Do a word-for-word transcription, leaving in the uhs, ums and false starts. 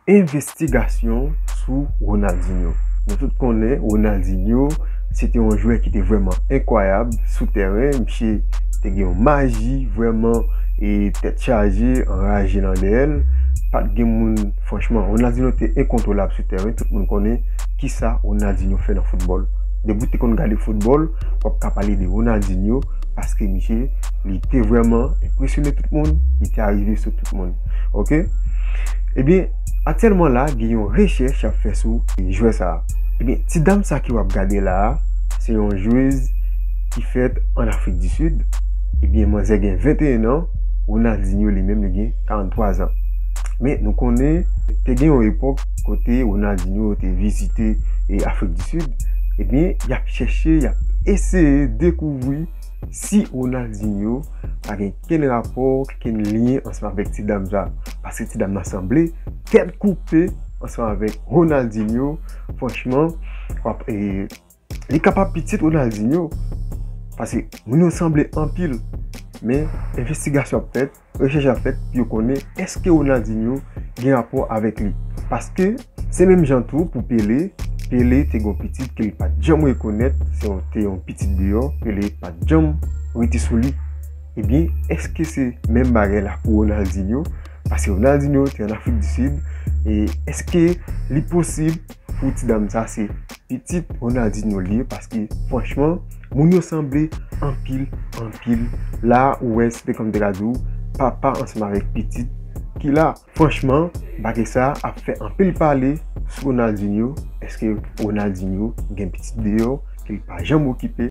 Envestigasyon sou Ronaldinho. Nou tout konnen Ronaldinho se te yon jwè ki te vrèman enkwayab sou tèren. Misye te gen yon maji vrèman e tèt chaje, anraje nan dèyè l. Pa t gen moun, franchman, Ronaldinho te enkontwolab sou tèren. Tout moun konnen kisa Ronaldinho fè nan foutbòl. Depi w te konn gade foutbòl, w ap ka pale de Ronaldinho paske misye, li te vrèman enpresyone tout moun, li te arive sou tout moun. Oke? Ebyen, aktyèlman la, gen yon rechèch y ap fè sou jwè sa a. Ebyen, ti dam sa ki w ap gade la a, se yon jwez ki fèt ann Afrik di Sid. Ebyen, manzè gen venteyen an, Ronaldinho li menm li gen karanntwa zan. Men nou konnen, te gen yon epòk kote Ronaldinho te vizite e Afrik di Sid. Ebyen, y ap chèche, y ap eseye dekouvri si Ronaldinho pa gen kenn rapò, kenn lyen ansanm avèk ti dam sa. Paske ti dam nan sanble tèt koupe ansanm avèk Ronaldinho. Franchman, w ap, e, li kapab pitit Ronaldinho. Paske moun yo sanble anpil. Men envestigasyon ap fèt, rechèch ap fèt pou yo konnen èske Ronaldinho gen rapò avèk li. Paske se menm jan tou pou Pele. Pele te gen yon pitit ke li pa t janm rekonèt, se yon, te yon pitit deyò, Pele pa t janm rete sou li. Ebyen, èske se menm bagay la pou Ronaldinho? Paske Ronaldinho te ann Afrik di Sid, e èske li posib pou ti dam sa se pitit Ronaldinho li ye? Paske, franchman, moun yo sanble anpil, anpil. La, ou wè, se te kòm te ka di w, papa ansanm avèk pitit ki la. Franchman, bagay sa ap fè anpil pale sou Ronaldinho. Èske Ronaldinho gen pitit deyò ke l pa janm okipe?